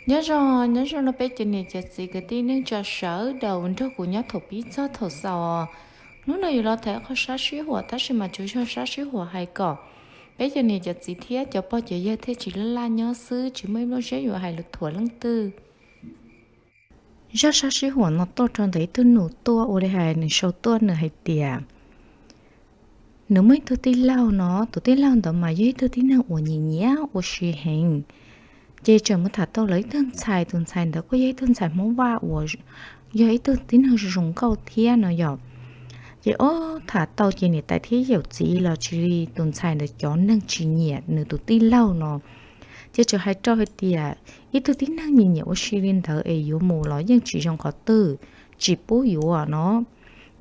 Nyob zoo, nyob zoo rau peb cov niam cov txiv kwv tij neej tsa sawv daws nrog kuv nyob thaum pib txog thaum xaus. Hnub no yuav los tham qhov sab sib huam, tab sis mas tsuas yog sab sib huam hais kom peb cov niam cov txiv thiab cov pog cov yawg thiaj tsis laj laj nyob xwb, tsis muaj ib lub siab yuav hais lus thuam leej twg. Zaj sab sib huam no tuaj rau ntawm ib tug nus tuaj ua li hais nws sau tuaj, nws hais tias nws muaj ib tug tij laug no, tus tij laug ntawd mas yog ib tug tib neeg uas nyiam nyiam ua si heev. Ces tseem mus tham tau lawv ib tug ntxhais, tus ntxhais ntawd kuj yog ib tug ntxhais Hmoob Vaj uas yog ib tug tib neeg zoo nkauj thiab no yom. Ces ob tham tau ces niam tais thiab yawm txiv los tsis li tus ntxhais ntawd cov neeg tsis nyiam nws tus tij laug no. Ces tseem hais rau hais tias ib tug tib neeg nyiam nyiam ua si li ntawd es yuav mus los yeej tsis zoo qhov twg, tsis pub yuav no.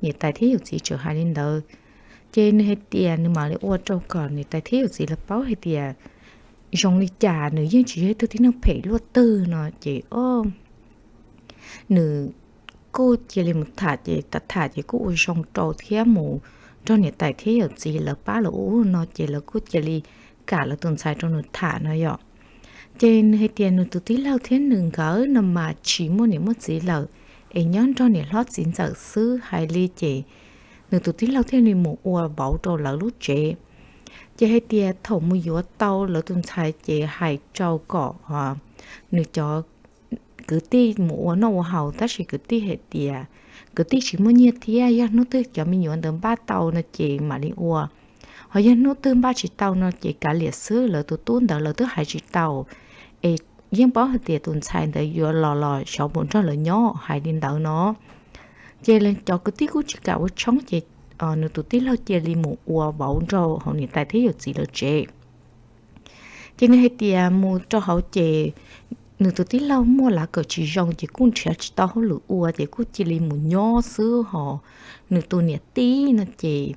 Niam tais thiab yawm txiv tseem hais li ntawd, ces nws hais tias nws mam li ua rau kom niam tais thiab yawm txiv lawv paub hais tias zoo li cas nws yeej tsis yog ib tug tib neeg phem luaj twg no ces o nws kuj cia li mus tham, ces tham tham ces kuj ua zoo rau thiab mus nrog niam tais thiab yawm txiv lawv pab lawv ua ub no ces lawv kuj cia li kam lawv tus ntxhais rau nws tham no yom. Ces nws hais tias nws tus tij laug thiab nws nkawd no mas tsis muaj niam muaj txiv lawm, es nyob nrog niam hlob txiv ntxawm xwb hais li ces nws tus tij laug thiaj li mus ua vauv rau lawv lub tsev. Ces hais tias thaum mus yuav tau lawv tus ntxhais ces hais rau kom nws cov kwv tij mus ua noj ua haus, tab sis kwv tij hais tias kwv tij tsis muaj nyiaj thiab, yog hnub twg cov me nyuam ntawd npaj tau no ces mam li ua, ho yog hnub twg npaj tsis tau no ces kav liam xwb, lawv tus tub ntawd lawv twb hais tsis tau, es yeej paub hais tias tus ntxhais ntawd yuav los los xyov puas nrog lawv nyob hais li ntawd no. Ces cov kwv tij kuj tsis kam ua tshoob ces nws tus tij laug cia li mus ua vauv nrog hauv niam tais thiab yawm txiv lawv tsev. Ces nws hais tias mus rau hauv ces nws tus tij laug muaj lav kawm tsis zoo ces kuj nrhiav tsis tau hauj lwm ua ces kuj cia li mus nyob xwb, ho nws tus niam tij no ces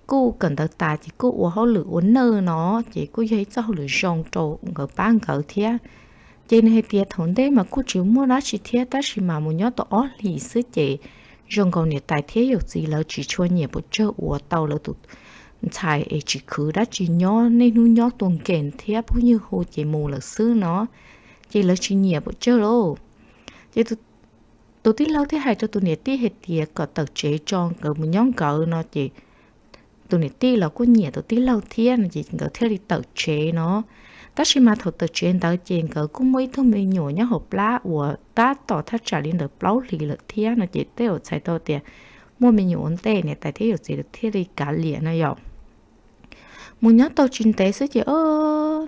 kuj kawm ntawv tas ces kuj ua hauj lwm ua nawj no, ces kuj yog ib txoj hauj lwm zoo rau nkawd pab nkawd thiab. Ces nws hais tias thaum ntej mas kuj tsis muaj dab tsi thiab, tab sis mas mus nyob tau ob hlis xwb ces zoo nkaus niam tais thiab yawm txiv lawv tsis tshua nyiam pes tsawg uas tau lawv tus ntxhais es tsis khwv dab tsi nyob, niaj hnub nyob tua nkees thiab phooj ywg hu ces mus lawm xwb no, ces lawv tsis nyiam pes tsawg lauj. Ces tus tij laug thiaj hais rau tus niam tij hais tias kom tawm tsev tso nkawd mus nyob nkawd no ces tus niam tij los kuj nyiam tus tij laug thiab no ces nkawd thiaj li tawm tsev no. Tab sis mas thaum tawm tsev ntawd ces nkawd kuj muaj ib tug me nyuam nyob hauv plab uas tab tom thaj tsam li ntawd plaub hlis lawm thiab no ces tej zaum txhais tau tias muaj me nyuam ua ntej, niam tais thiab yawm txiv lawv thiaj li kav liam no yom. Mus nyob tau tsis ntev xwb ces o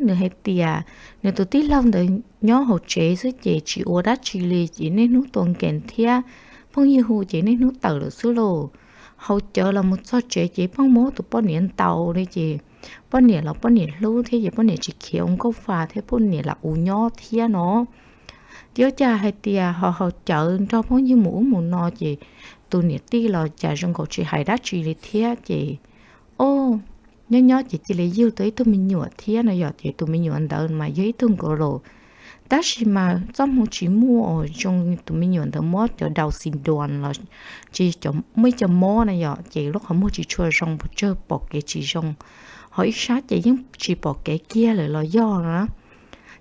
nws hais tias nws tus tij laug ntawd nyob hauv tsev xwb ces tsis ua dab tsi li ces niaj hnub tua nkees thiab phooj ywg hu ces niaj hnub tawm lawm xwb lauj. Haus cawv los mus txog tsev ces pheej muab tus poj niam ntaus li ces poj niam los poj niam hlub thiab ces poj niam tsis khiav ua nkauj fa thiab poj niam lam ua nyob thiab no. Ces ua cas hais tias ho haus cawv nrog phooj ywg mus ub mus no ces tus niam tij los cas zoo nkaus tsis hais dab tsi li thiab ces o nyob nyob ces cia li yug tau ib tug me nyuam thiab no yom, ces tus me nyuam ntawd mas yog ib tug nkauj los, tab sis mas txoj hmoo tsis muaj zoo, tus me nyuam ntawd mob cov Down syndrome los tsis, muaj ib co mob na yom, ces lub qhov muag tsis tshua zoo pes tsawg, pom kev tsis zoo, ho ib sab ces yeej tsis pom kev kiag lawm los yog no.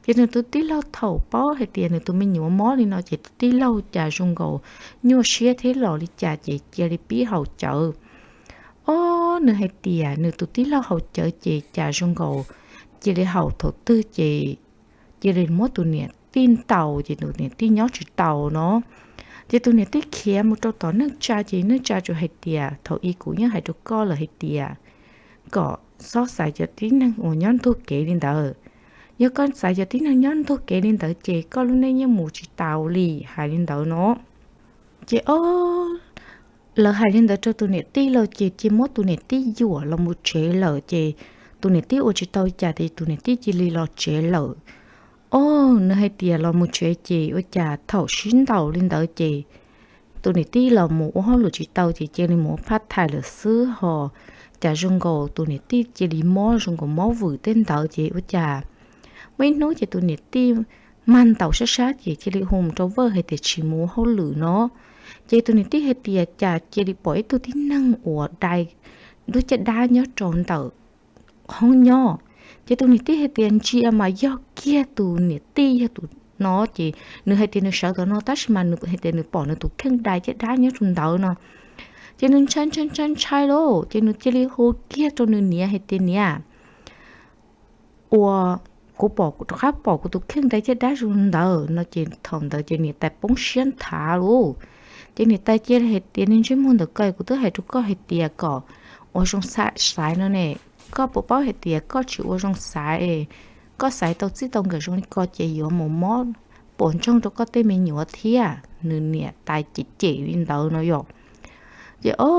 Ces nws tus tij laug thaum paub hais tias nws tus me nyuam mob li no ces tus tij laug cas zoo nkaus nyuaj siab thiab los li cas ces cia li pib haus cawv. O nws hais tias nws tus tij laug haus cawv ces cas zoo nkaus cia li haus thaum twg ces cia li muab tus niam tij ntaus ces tus niam tij nyob tsis tau no. Ces tus niam tij khiav mus rau tom neej tsa ces neej tsa tsuas hais tias thaum ub kuv yeej hais rau koj lawm hais tias kom txhob xaiv cov tib neeg uas nyob ntug kev li ntawd. Yog koj xaiv cov tib neeg nyob ntug kev li ntawd ces koj lub neej yeej mus tsis tau li, hais li ntawd no. Ces o lawv hais li ntawd rau tus niam tij lawm ces cia muab tus niam tij yuam los mus tsev lawm ces tus niam tij ua tsis tau cas ces tus niam tij cia li los tsev lawm. O nws hais tias los mus tsev ces ua cas thaum sib ntaus li ntawd ces tus niam tij los mus ua hauj lwm tsis tau ces cia li mus ua part time lawm xwb ho. Cas zoo nkaus tus niam tij cia li mob zoo nkaus mob vwm tej ntawd ces ua cas muaj ib hnub ces tus niam tij mag ntaus sab sab ces cia li hu mus rau Vwj hais tias tsis mus ua hauj lwm no. Ces tus niam tij hais tias cas cia li pom ib tug tib neeg uas dai lub caj dab nyob rau ntawm hoob nyob. Ces tus niam tij hais tias ntsia mas yog kiag tus niam tij, yog tus no ces nws hais tias nws sawv ntawm no tab sis mas nws hais tias nws pom nws tus kheej dai caj dab nyob rau ntawd no. Ces nws ntshai ntshai ntshai ntshai lauj, ces nws cia li hu kiag rau nws niam hais tias, Niam, ua, kuv pom, rov qab pom kuv tus kheej dai caj dab zoo ntawd no. Ces thaum ntawd ces niam tais poob siab nthav lauj. Ces niam tais cia li hais tias, Niag ntsej muag ntawm ko, kuv twb hais rau koj hais tias kom ua zoo xaiv no ne, koj puas paub hais tias koj tsis ua zoo xaiv, koj xaiv tau txij tau nkawm zoo li ko ces yuav mus mob puas ntsoog rau koj tej me nyuam thiab. Nws niam tais cem cem li ntawd no yom. Ces o,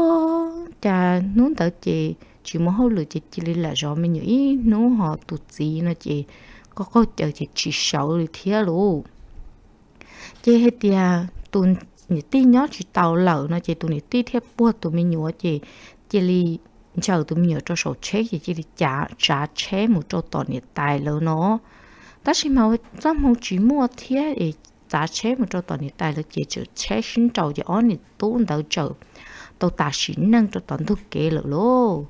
cas hnub ntawd ces tsis muaj hauj lwm ces cia li lam zov me nyuam ib hnub, ho tus txiv no ces qaug qaug caws ces tsis sawv li thiab lauj. Ces hais tias tus niam tij nyob tsis tau lawm no ces tus niam tij thiaj puag tus me nyuam ces cia li ntsaws tus me nyuam rau saum tsheb ces cia li cav tsav tsheb mus rau tom niam tais lawv no. Tab sis mas txoj hmoo tsis muaj thiab es tsav tsheb mus rau tom niam tais lawv ces txawm tsheb sib nraus ces ob niam tub ntawd txawm tau tas sim neej rau tom ntug kev lawm lauj.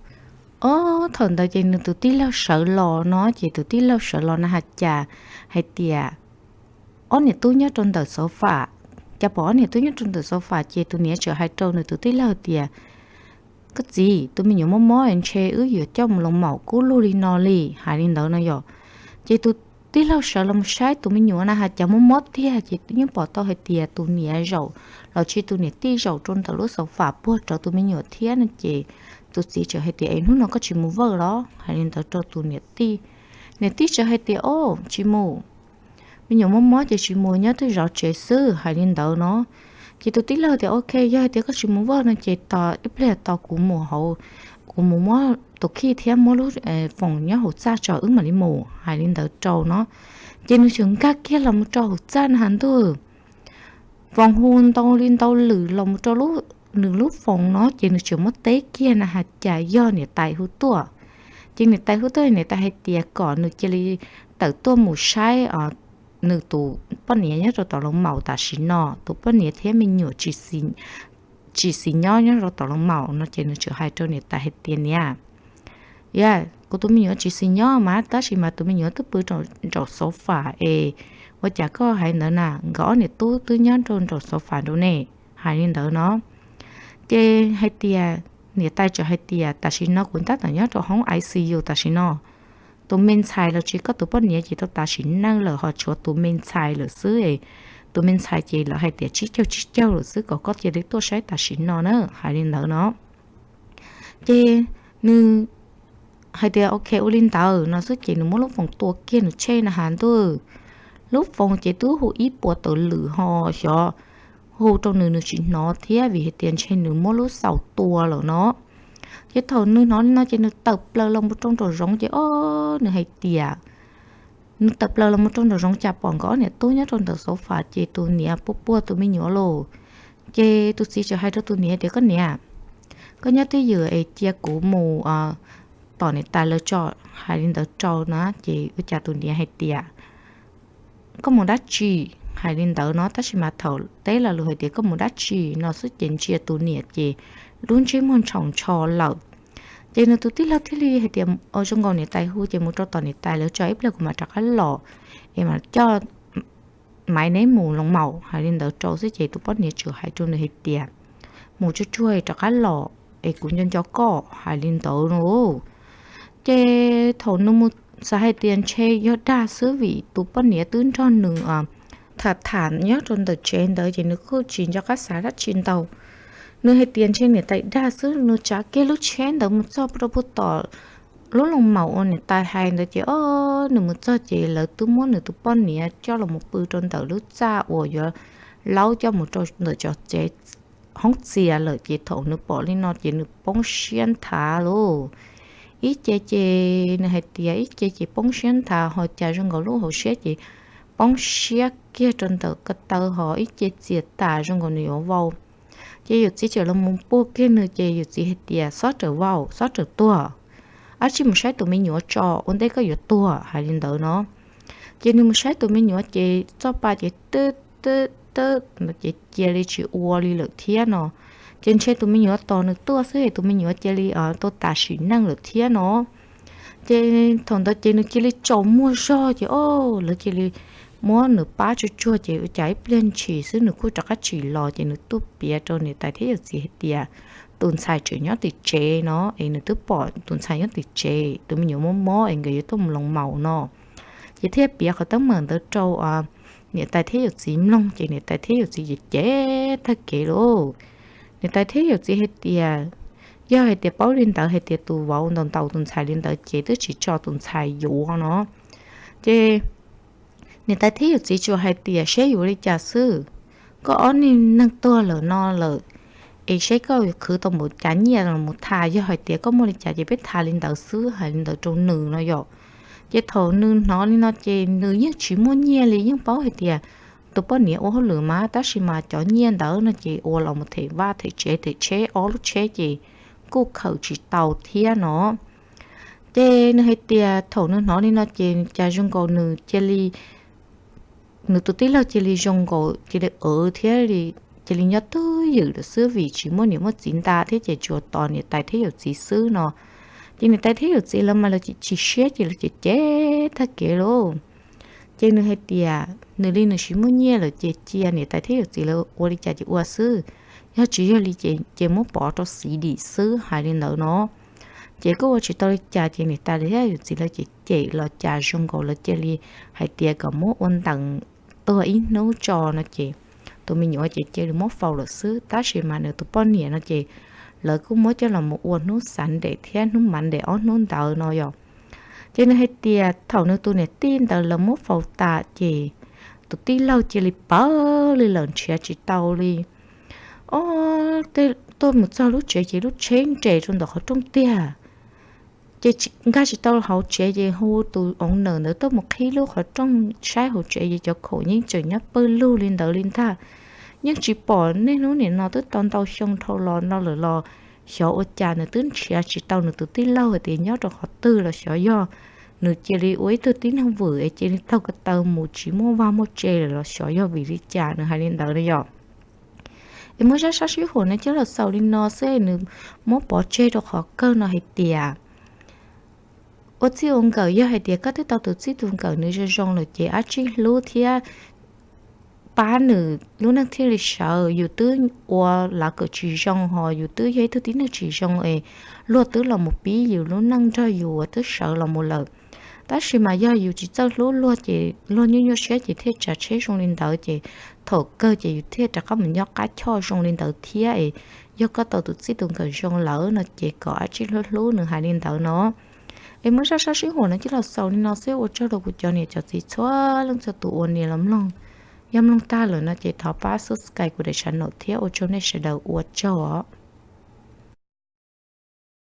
Ob thaum ntawd ces nws tus tij laug sawv los no ces tus tij laug sawv los na has cas hais tias ob niam tub nyob rau ntawm xov fam. Cas pom ob niam tub nyob rau ntawm xov fam ces tus niam txawm hais rau nws tus tij laug tias, Koj txiv, tus me nyuam mob mob ntshe wb yuav coj mus los maum kub lug li no li, hais li ntawd no yom. Ces tus tij laug sawv los saib tus me nyuam na has cas mob mob tiag ces yeej pom tau hais tias tus niam zaum los sis tus niam tij zaum rau ntawm lub xov fam puag rawv tus me nyuam thiab no ces tus txiv txawm hais tias, Es hnub no koj tsis mus vawj los? Hais li ntawd rau tus niam tij. Niam tij txawm hais tias, O, tsis mus, me nyuam mob mob ces tsis mus, nyob twb zov tsev xwb, hais li ntawd no. Ces tus tij laug tias, Ok, yog hais tias koj tsis mus vawj no ces tos ib pliag tos kuv mus hauv, kuv mus muab tus khij thiab muab lub foos nyob hauv txaj tso wb mam li mus, hais li ntawd rau no. Ces nws txawm nkag kiag los mus rau hauv txaj na has ntuj, foos hu ntau li ntau lwm los mus rau nws lub foos no ces nws txawm muab teb kiag na has cas yog niam tais hu tuaj. Ces niam tais hu tuaj, niam tais hais tias kom nws cia li tawm tuaj mus saib nws tus poj niam nyob rau tom los maum tam sim no, tus poj niam thiab me nyuam tsis xis nyob nyob rau tom los maum no ces nws txawm hais rau niam tais hais tias, Niam, yog kuv tus me nyuam tsis xis nyob mas tab sis mas tus me nyuam twb pw nraum xov fam es ua cas koj hais ntawd na, nkawd ob niam tub twb nyob rau nraum xov fam nraud ne, hais li ntawd no. Ces hais tias, niam tais txawm hais tias, Tam sim no kuv tab tom nyob rau hoob I C U tam sim no, tus me ntxhais los sis koj tus poj niam ces tau tas sim neej lawm ho tshuav tus me ntxhais lawm xwb. Tus me ntxhais ces lawv hais tias tsib caug tsib caug lawm xwb, kom koj cia li tuaj saib tam sim no na, hais li ntawd no. Ces nws hais tias, Ok, ua li ntawd no xwb ces nws muab lub foos tua kiag nws tsheb na has ntuj, lub foos ces twb hu ib puas tawm lwm ho xyov hu rau nws nws tsis hnov thiab vim hais tias ntshe nws muab lub xaus tua lawm no. Ces thaum nws hnov li no ces nws tawm plaws los mus rau nraum zoov ces o, nws hais tias nws tawm plaws los mus rau nraum zoov cas pom nkawd ob niam tub nyob rau ntawm xov fam ces tus niam puag puag tus me nyuam lauj. Ces tus txiv txawm hais rau tus niam tias, Koj niam, koj nyob twj ywm es cia kuv mus tom niam tais lawv tso, hais li ntawd rau na. Ces ua cas tus niam hais tias, Koj mus dab tsi? Hais li ntawd no tab sis mas thaum teb lo lus hais tias koj mus dab tsi no xwb ces ntsia tus niam ces lub ntsej muag ntshaus ntsho lawm. Ces nws tus tij laug thiaj li hais tias, Zoo nkaus niam tais hu ces mus rau tom niam tais lawv tso ib pliag kuv mam rov qab los es mam coj maiv neb mus los maum, hais li ntawd rau xwb ces tus poj niam txawm hais rau nws hais tias, Mus tsuag tsuag rov qab los es kuv nco nco koj, hais li ntawd no. Ces thaum nws mus xav hais tias ntshe yog dag xwb vim tus poj niam twb nrog nws tham tham nyob rau ntawm tsev ntawd ces nws kuj tsis nco qab xav dab tsi ntau. Nws hais tias ntshe niam tais dag xwb, nws tsav kiag lub tsheb ntawd mus txog rau puag tom lub los maum uas niam tais hais ntawd ces o, nws mus txog ces lawv twb muab nws tus poj niam coj los mus pw rau ntawm lub txaj uas yuav laub coj mus rau ntawm cov tsev hoob txias lawm ces thaum nws pom li no ces nws poob siab nthav lauj. Ib ce ces nws hais tias ib ce ces poob siab nthav ho cas zoo nkaus lub hauv siab ces poob siab kiag rau ntawm ko taw ho ib ce txias tas zoo nkaus nws yuav vau. Ces yawm txiv txawm los mus puag kiag nws ces yawm txiv hais tias, Xob rawm vau, xob rawm tuag, ab tsi mus saib tus me nyuam tso ua ntej koj yuav tuag, hais li ntawd no. Ces nws mus saib tus me nyuam ces txoj pa ces twb twb twb ces cia li tsis ua li lawm thiab no. Ces ntshe tus me nyuam tos nws tuaj xwb es tus me nyuam cia li tau tas sim neej lawm thiab no. Ces thaum ntawd ces nws cia li tsaus muag zog ces o, lawv cia li muab nws pab tsuag tsuag ces ua cas ib pliag ntshis xwb nws kuj rov qab tsim los ces nws tuaj piav rau niam tais thiab yawm txiv hais tias tus ntxhais tseem nyob tim tsev no es nws twb pom tus ntxhais nyob tim tsev, tus me nyuam mob mob es nkawd yuav tuaj mus loos maus no. Ces thiaj piav qhov teeb meem ntawd rau niam tais thiab yawm txiv mloog ces niam tais thiab yawm txiv ces cem tag kev lauj. Niam tais thiab yawm txiv hais tias yog hais tias paub li ntawd hais tias tus vauv ntaus ntaus tus ntxhais li ntawd ces twb tsis tso tus ntxhais yuav no. Ces niam tais thiab yawm txiv tsuas hais tias seb yuav li cas xwb, koj ob niag neeg tuag lawm no lawm es seb koj yuav khwv tau npaum cas nyiaj los mus tham, yog hais tias koj muaj li cas ces peb tham li ntawd xwb, hais li ntawd rau nws no yom. Ces thaum nws hnov li no ces nws yeej tsis muaj nyiaj li, yeej paub hais tias tus poj niam ua hauj lwm mas tab sis mas cov nyiaj ntawd no ces ua los mus them vaj them tsev them tsheb, ob lub tsheb ces kuj khaws tsis tau thiab no. Ces nws hais tias thaum nws hnov li no ces cas zoo nkaus nws cia li, nws tus tij laug cia li zoo nkaus cia li awv thiab cia li nyob twj ywm lawm xwb vim tsis muaj niam muaj txiv nta thiab ces tsuas tos niam tais thiab yawm txiv xwb no. Ces niam tais thiab yawm txiv lawv mas lawv chim siab ces lawv cem cem tag kev lauj. Ces nws hais tias nws li nws tsis muaj nyiaj lawm ces cia niam tais thiab yawm txiv lawv ua li cas ces ua xwb, yog tsis yog li ces muab pov rau xiv dim xwb, hais li ntawd no. Ces kuj ua tsis tau li cas ces niam tais thiab yawm txiv lawv cem cem los cas zoo nkaus lawv cia li hais tias kom muab ua ntees tuag ib hnub tso no ces tus me nyuam ces cia li muab faus lawm xwb, tab sis mas nws tus poj niam no ces lawv kuj muab coj los mus ua hnub Sunday thiab hnub Monday ob hnub ntawd no yom. Ces nws hais tias thaum nws tus niam tij ntawd lawv muab faus tas ces tus tij laug cia li pawv li lawm nrhiav tsis tau li. Ob, tuaj mus txog lub tsev ces lub tsheb nres rau ntawm qhov rooj tiag. Ces nkag tsis tau hauv tsev ces hu tus owner ntawd tuaj mus qhib lub qhov rooj saib hauv tsev ces cov khoom yeej tseem nyob pawg lug li ntawd li ntag. Yeej tsis pom, niaj hnub nim no twb tau ntau xyoo dhau los no lawm los xyov ua cas nws twb nrhiav tsis tau nws tus tij laug hais tias nyob rau qhov twg los xyov yog nws cia li ua ib tug tib neeg vwm es cia li taug ko taw mus tsis muaj vaj muaj tse lawm los xyov yog vim li cas nws hais li ntawd na yom. Es muab zaj sab sib huam no coj los xaus li no xwb, nws muab pov tseg rau qhov kawg no hais tias ua txij ua nkawm yog hais tias koj twb tau tus txij tus nkawm nws zoo zoo lawm ces dab tsi hlub thiab pab nws lub neej thiaj li sawv. Yus twb ua lav kawm tsis zoo hos yus twb yog ib tug tib neeg tsis zoo es luag twb los mus pib yus lub neej nrog yus uas twb sawv los mus lawm. Tab sis mas yog yus tsis txawj hlub luag ces luag nyuaj nyuaj siab ces thiaj tsav tsheb zoo li ntawd ces thaum kawg ces yus thiaj rov qab mus nyob qab choj zoo li ntawd thiab es yog koj tau tus txij tus nkawm zoo lawm no ces kom dab tsi hlub hlub, nws hais li ntawd no. Es muab zaj sab sib huam no coj los xaus li no xwb, ua tsaug rau kuv cov niam cov txiv txhua leej txhua tus uas nias los mloog. Yog mloog tag lawm no ces thov pab subscribe kuv daim channel thiab ua tsaug nej sawv daws, ua tsaug os.